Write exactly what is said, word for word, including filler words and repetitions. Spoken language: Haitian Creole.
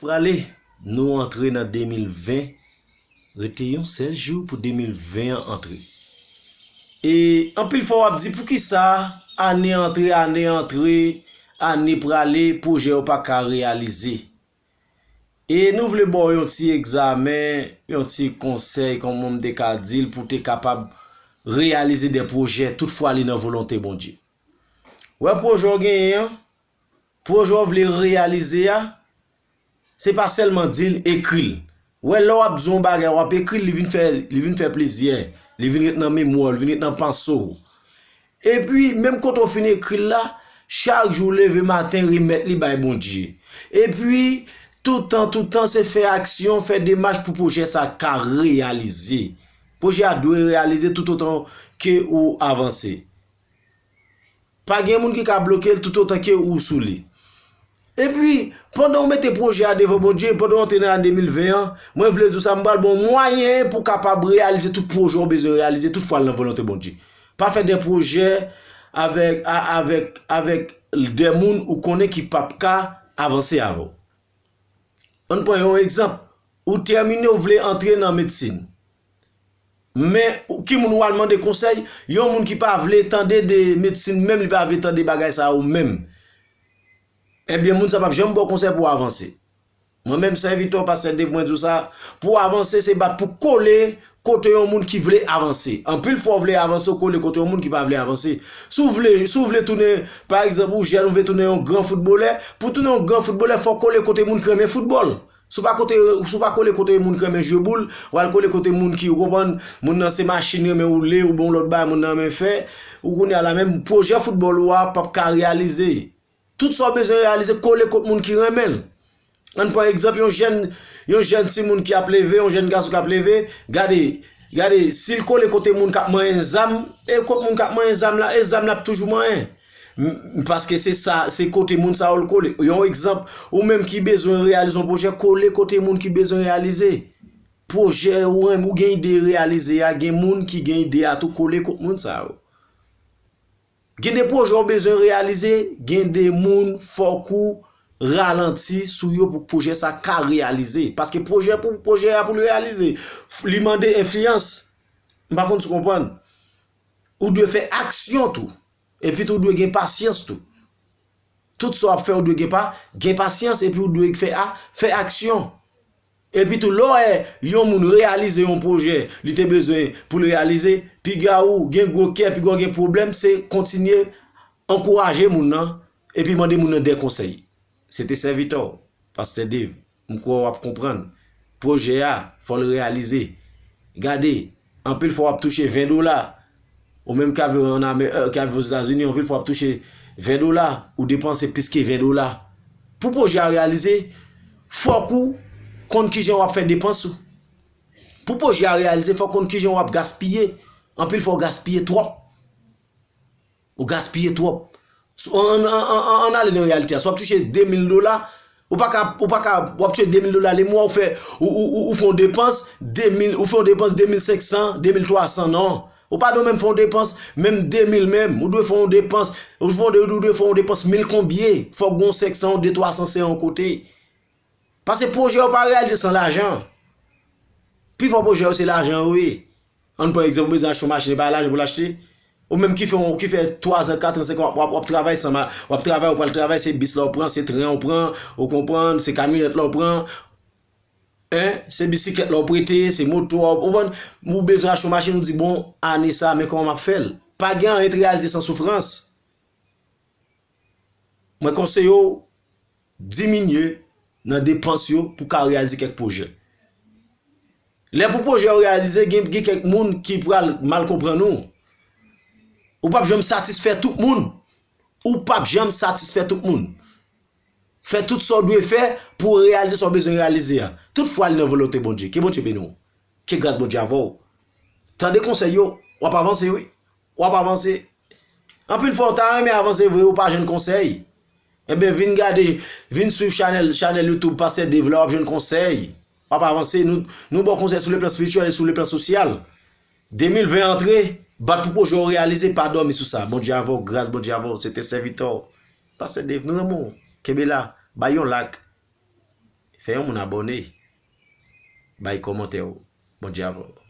Prale, nou antre nan de mil ven, rete yon sèl jou pou de mil ven an antre. E anpil fwa w ap di, poukisa ane antre, ane antre, ane prale, pwojè yo pa ka reyalize? E nou vle ba w yon ti egzamen, yon ti konsèy, kòman m te ka di l, pou w te kapab reyalize de pwojè, toutfwa li nan volonte Bondye. Wè pwojè w genyen an, pwojè w vle reyalize a, se pa sèlman di l, ekri l. Wè, lè w ap di yon bagay, w ap ekri l, li vin fè, li vin fè plizyè, li vin ret nan memwa w, li vin ret nan panse w. Epi, menm kote w fin ekri l la, chak jou w leve maten, remèt li bay Bondye. Epi, toutan, toutan, se fè aksyon, fè demach pou pwojè sa ka reyalize. Pwojè a dwe reyalize toutotan ke ou avanse. Pa gen moun ki ka bloke l toutotan ke ou sou li. Epi, pandan w mete pwojè a devan Bondye, pandan w antre nan ane de mil ven an, mwen vle di w sa, m pral ba w mwayen pou w kapab reyalize tout pwojè w bezwen reyalize, toutfwa l nan volonte Bondye. Pa fè de pwojè avèk, a, avèk, avèk de moun ou konnen ki p ap ka avanse avè w. Ann pran yon egzanp. Ou tèmine, ou vle antre nan medsin. Men, ou, ki moun ou al mande konsèy? Yon moun ki pa vle tande de medsin menm, li pa vle tande bagay sa yo menm. Ebyen, moun sa p ap janm ba w konsèy pou w avanse. Mwen menm, sèvitè w, pastè Dave, mwen di w sa, pou w avanse, se bat pou kole kote yon moun ki vle avanse. Anpil fwa, w vle avanse, w kole kote yon moun ki pa vle avanse. Si w vle, si w vle tounen, pa egzanp, ou jèn, ou vle tounen yon gran foutbolè, pou w tounen yon gran foutbolè, fò w kole kote moun ki renmen foutbòl. Si w pa kote, si w pa kole kote moun ki renmen jwe boul, w al kole kote moun ki, ou konprann, moun nan se machin li renmen woule, oubyen yon lòt bagay moun nan renmen fè, ou kounye a la menm, pwojè foutbòl ou a p ap ka reyalize. Tout sa w bezwen reyalize, kole kot moun ki renmen l. Ann pran egzanp yon jèn, yon jèn timoun ki ap leve, yon jèn gason k ap leve, gade, gade, si l kole kote moun k ap manyen zam, e kot moun k ap manyen zam la, e zam la ap toujou manyen. M, paske se sa, se kote moun sa yo l kole. Yon egzanp, ou menm ki bezwen reyalize yon pwojè, kole kote moun ki bezwen reyalize. Pwojè ou renmen, ou gen ide reyalize a, gen moun ki gen ide a tou, kole kot moun sa yo. Gen de pwojè w bezwen reyalize, gen de moun fòk ou ralanti sou yo pou pwojè sa ka reyalize. Paske pwojè pou pwojè a pou l reyalize, f-, li mande enfliyans. M pa konn si w konprann. Ou dwe fè aksyon tou. Epi tou ou dwe gen pasyans tou. Tout sa w ap fè, ou dwe gen pa, gen pasyans, epi ou dwe fè a, fè aksyon. Epi tou, lè w wè yon moun reyalize yon pwojè li te bezwen pou l reyalize, piga ou gen gwo kè, piga w gen pwoblèm, se kontinye ankouraje moun nan, epi mande moun nan de konsèy. Se te sèvitè w, pastè Dave. M kwè w ap konprann. Pwojè a, fò l reyalize. Gade, anpil fwa w ap touche ven dola. Ou menm k ap viv ann Amè-, euh, k ap viv Ozetazini, anpil fwa w ap touche ven dola, ou depanse plis ke ven dola. Pou pwojè a reyalize, fòk ou konn kijan w ap fè depans ou. Pou pwojè a reyalize, fòk ou konn kijan w ap gaspiye. Anpil fwa w gaspiye twòp. Ou gaspiye twòp. Ann, ann, ann, ann, ann ale nan reyalite a. Si w ap touche de mil dola, ou pa ka, ou pa ka, w ap touche de mil dola lemwa, ou fè, ou, ou, ou, ou fè yon depans de mil, ou fè yon depans de mil senk san, de mil twa san, non. Ou pa dwe menm fè yon depans, menm de mil menm. Ou dwe fè yon depans, ou fè yon de-, ou dwe fè yon depans mil konbyen. Fòk gen yon senk san, de twa san se yon kote. Paske pwojè yo pa reyalize san lajan. Pifò pwojè yo se lajan yo ye. Ann pran egzanp, ou bezwen achte yon machin, e pa lajan pou l achte. Ou menm ki fè, ki fè twa zan, kat an, senk an, w ap, w ap, w ap travay san ma-, w ap travay, ou pral travay, se bis la w pran, se tren w pran, ou konprann, se kamyonèt la w pran, en, se bisiklèt la w prete, se moto a, ou konprann, ou bezwen achte yon machin, ou di, bon, ane sa, men kòman m ap fè l? Pa gen anyen ki reyalize san soufrans. Mwen konseye w diminye nan depans yo pou w ka reyalize kèk pwojè. Lè pou pwojè yo reyalize, gen, gen kèk moun ki pral mal konprann ou. Ou p ap janm satisfè tout moun. Ou p ap janm satisfè tout moun. Fè tout sa w dwe fè pou w reyalize sa w bezwen reyalize a. Tout fwa li nan volonte Bondye. Ke Bondye beni w. Ke gras Bondye avè w. Tande konsèy yo, w ap avanse wi. W ap avanse. Anpil fwa, w ta renmen avanse vre, ou pa jwenn konsèy. Enben, vin gade, vin swiv chanèl, chanèl YouTube Pastè Dave la, w ap jwenn konsèy. W ap avanse, nou, nou ba w konsèy sou le plan espirityèl e sou le plan sosyal. De mil ven antre, bat pou pwojè w reyalize, pa dòmi sou sa. Bondye avè w, gras Bondye avè w, se te sèvitè w. Pastè Dave, nou renmen w. Kenbe la, bay yon like. Fè yon moun abòne. Bay kòmantè w. Bondye avè w.